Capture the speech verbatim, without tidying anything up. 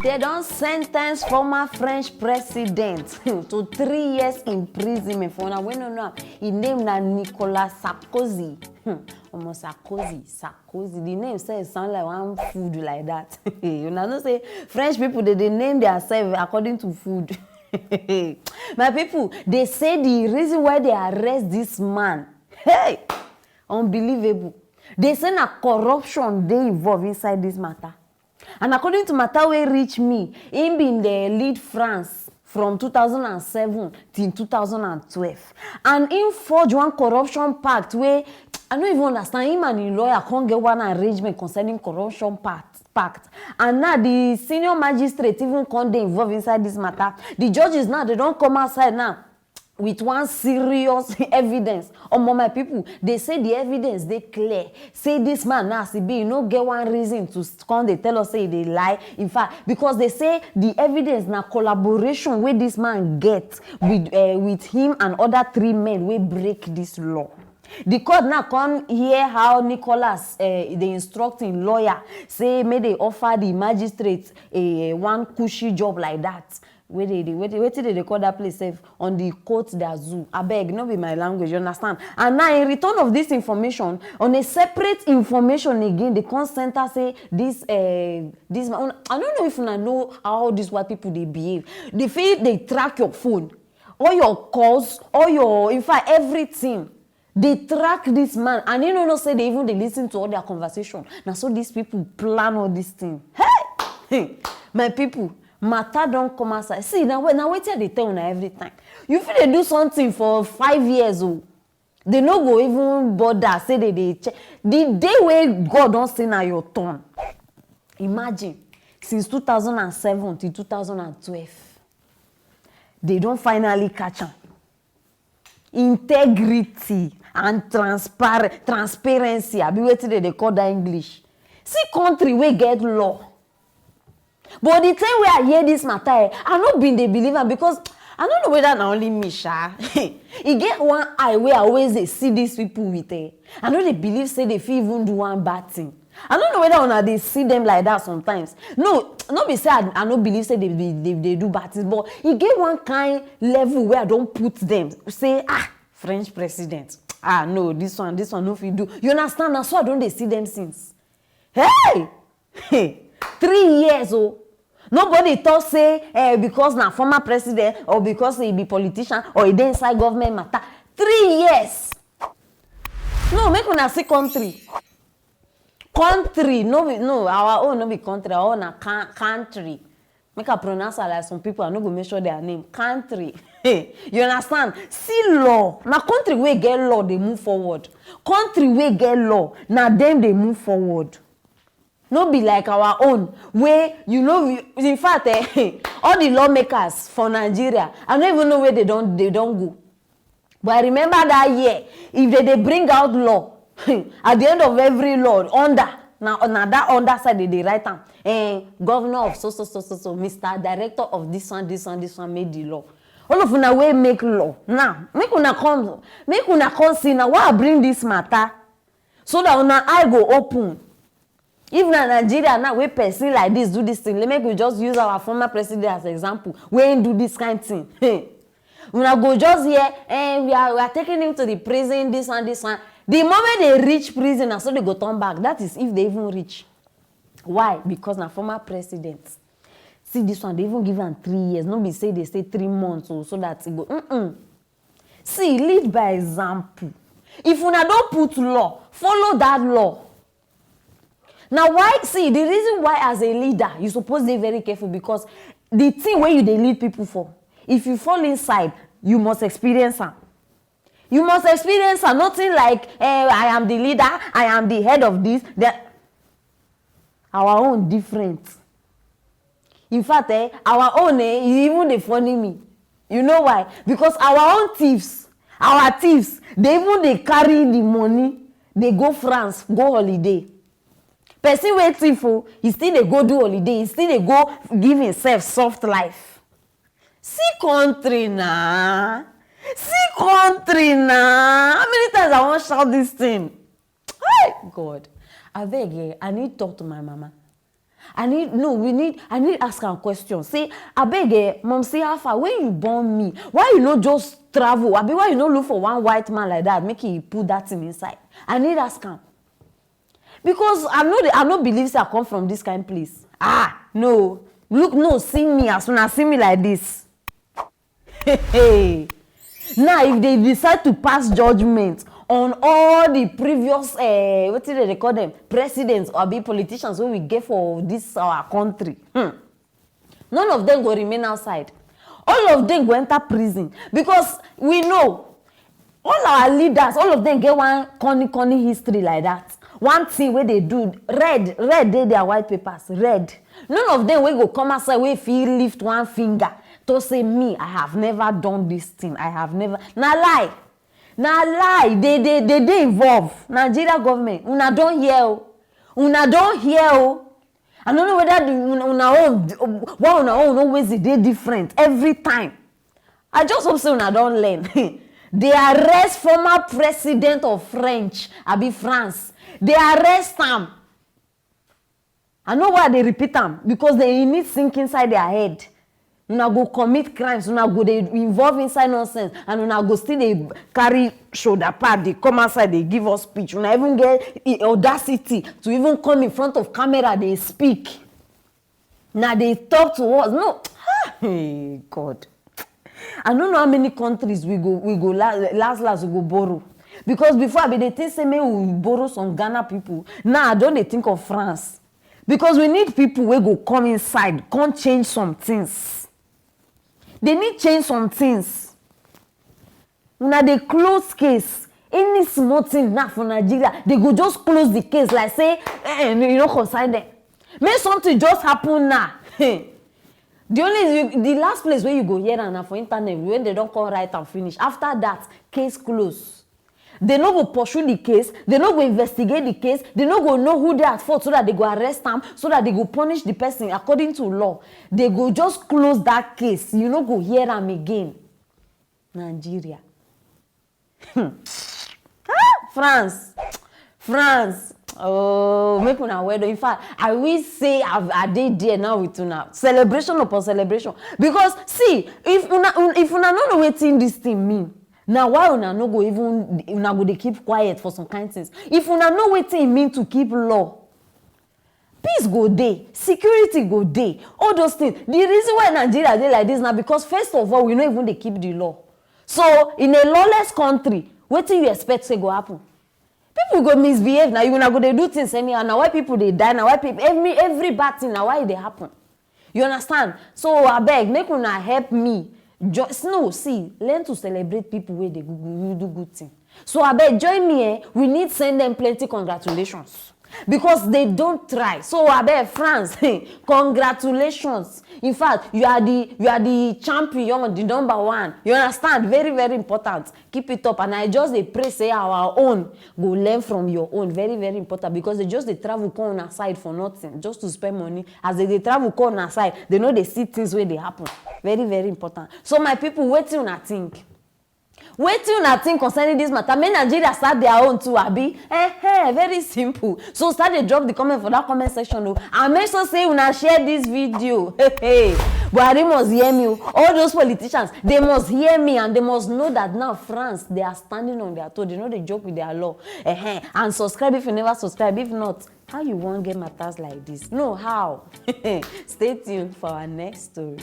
They don sentence former French president to three years imprisonment. For una wey no know am, im name na Nicolas Sarkozy. Omo, Sarkozy, Sarkozy. The name sef sound like one food like that. Una know say French people dey dey name their self according to food. My people, they say the reason why they arrest this man, hey, unbelievable. They say na corruption dey involved inside this matter. And according to matter wey reach me, im bin dey lead France from two thousand and seven till two thousand and twelve, and im forge one corruption pact wey I no even understand. Im and im lawyer come get one arrangement concerning corruption pact pact and now the senior magistrate even come dey involved inside this matter. The judges now, they don come outside now with one serious evidence. Omo, my people, they say the evidence dey clear. Say this man now, as e be, e no get one reason to s- come dey tell us say e dey lie. In fact, because they say the evidence na collaboration wey this man get with uh, with him and other three men wey break this law. The court now come hear how Nicholas uh, dey instruct im lawyer say make they offer the magistrate a one cushy job like that. Wey dey dey wetin wetin dey dey call that place sef, on the Côte d'Azur. Abeg, no be my language, you understand? And now, in return of this information, on a separate information again, they come center say this uh, this man. I don't know if una know how all these white people dey behave. They fit dey track your phone, all your calls, all your, in fact, everything. They track this man, and you no know say they even dey listen to all their conversation. Na so these people plan all this thing. Hey! Hey! My people, matter don come outside. See, na we- na wetin I dey tell una every time. You fit dey do something for five years o. They no go even bother say they dey check. The day wey God don say na your turn. Imagine, since two thousand and seven till two thousand and twelve, they don finally catch am. Integrity and transpar transparency, abi wetin dem dey call that English? See country wey get law. But the time wey I hear this matter, eh, I no bin dey believe am, because I no know whether na only me sha. E get one eye wey I always dey see these people with, eh, I no dey believe say they fit even do one bad thing. I no know whether una dey see them like that sometimes. No, no be say I, I no believe say they, they, they, they do bad things, but e get one kind level where I don put them. Say, ah, French president. Ah, no, this one, this one no fit do. You understand? Na so I don dey see them since. Hey! Hey! Three years o. Nobody talk say eh, because na former president or because he be politician or he dey inside government matter. Three years. No, make una see country. Country, no be, no, our own no be country, our own na can, country. Make I pronounce am like some people, I no go mention their name. Country. You understand? See law. Na country wey get law dey move forward. Country wey get law, na dem dey move forward. No be like our own, wey you know, we- in fact, eh, all the lawmakers for Nigeria, I no even know where they don they don go. But I remember that year, if they dey bring out law, at the end of every law, under, na na that under side they dey write am. Eh, governor of so so so so so, Mister Director of this one, this one, this one made the law. All of una wey make law now, make una come, make una come see now. Why I bring this matter? So that una eye go open. If na Nigeria now, wey person like this do this thing, let make we just use our former president as example, wey him do this kind thing. Hey, una go just hear, eh, we are we are taking him to the prison, this one, this one. The moment they reach prison, na so they go turn back. That is if they even reach. Why? Because na former president. See this one, they even give am three years. No be say they say three months o, so that e go. Mm-mm. See, lead by example. If una don put law, follow that law. Na why, see, the reason why as a leader you suppose dey very careful, because the thing wey you dey lead people for, if you fall inside, you must experience am. You must experience am. Nothing like, eh, I am the leader, I am the head of this. The, our own different. In fact, eh, our own, eh, e even dey funny me. You know why? Because our own thieves, our thieves, they even dey carry the money, they go France, go holiday. Person wey thief o, he still dey go do holiday, he still dey go give himself soft life. See country na, see country na. How many times I wan shout this thing? Hey, God, abeg, eh, I need talk to my mama. I need, no, we need, I need ask am question. Say, abeg, eh, mom, say, how far? When you born me, why you no just travel? Abi, why you no look for one white man like that, make he put that thing inside? I need ask am. Because I no dey, I no believe say I come from this kind place. Ah, no. Look, no, see me, as una see me like this. Hey. Now, if they decide to pass judgment on all the previous, uh, what did they call them, presidents or be politicians wey we get for this our country, hmm, none of them go remain outside. All of them go enter prison, because we know all our leaders, all of them get one corny corny history like that. One thing wey they do, red, red dey their white papers, red. None of them wey go come outside wey fit lift one finger to say, me, I have never done this thing, I have never. Na lie. Na lie. They, they, they dey involve. Nigeria government, una don hear o. Una don hear o. I no know whether the, una, una own, why una own always dey different every time. I just hope say una don learn. They arrest former president of French, abi France. They arrest am. I know why they repeat am, because they need sink inside their head. Una go commit crimes, una go dey involve inside nonsense, and una go still dey carry shoulder pad, dey come outside, dey give us speech. Una even get i- audacity to even come in front of camera, dey speak. Na dey talk to us. No, hey, God. I no know how many countries we go, we go la- last, last we go borrow. Because before, I bin dey think say make we borrow some Ghana people. Now I don dey think of France. Because we need people wey go come inside, come change some things. They need change some things. Una dey close case. Any small thing now for Nigeria, they go just close the case like say, eh, eh, no, you no concern them. Make something just happen now. The only, the last place where you go hear am na for internet when they don come write am finish. After that, case close. They no go pursue the case, they no go investigate the case, they no go know who dey at fault so that they go arrest am, so that they go punish the person according to law. They go just close that case. You no go hear am again. Nigeria. Hmm. Ah, France. France. Oh, make una well done. In fact, I wish say I, I dey there now with una. Celebration upon celebration. Because see, if una, if una no know wetin this thing mean, na why una no go even, una go dey keep quiet for some kind things. If una know wetin e mean to keep law, peace go dey, security go dey, all those things. The reason why Nigeria dey like this na because, first of all, we no even dey keep the law. So in a lawless country, wetin you expect say go happen? People go misbehave. Na you, una go dey do things anyhow. Na why people dey die. Na why people, every, every bad thing, na why e dey happen. You understand? So abeg, make una help me. Just, no, see, learn to celebrate people wey dey go, go do good thing. So abeg, join me, eh? We need send them plenty congratulations, because they don try. So abeg, France, congratulations. In fact, you are the, you are the champion, the number one. You understand? Very, very important. Keep it up. And I just dey pray say our own go learn from your own. Very, very important, because they just dey travel come una side for nothing, just to spend money. As they dey travel come una side, they no dey see things wey dey happen. Very, very important. So my people, wetin una think? Wetin una think concerning this matter? Make Nigeria start their own too, abi? Eh, eh, very simple. So start dey drop the comment for that comment section o. And make sure say una share this video. Hey, hey. Buhari must hear me o. All those politicians, they must hear me, and they must know that now France, they are standing on their toe. They no dey joke with their law. Eh, eh. And subscribe if you never subscribe. If not, how you wan get matters like this? No, how? Stay tuned for our next story.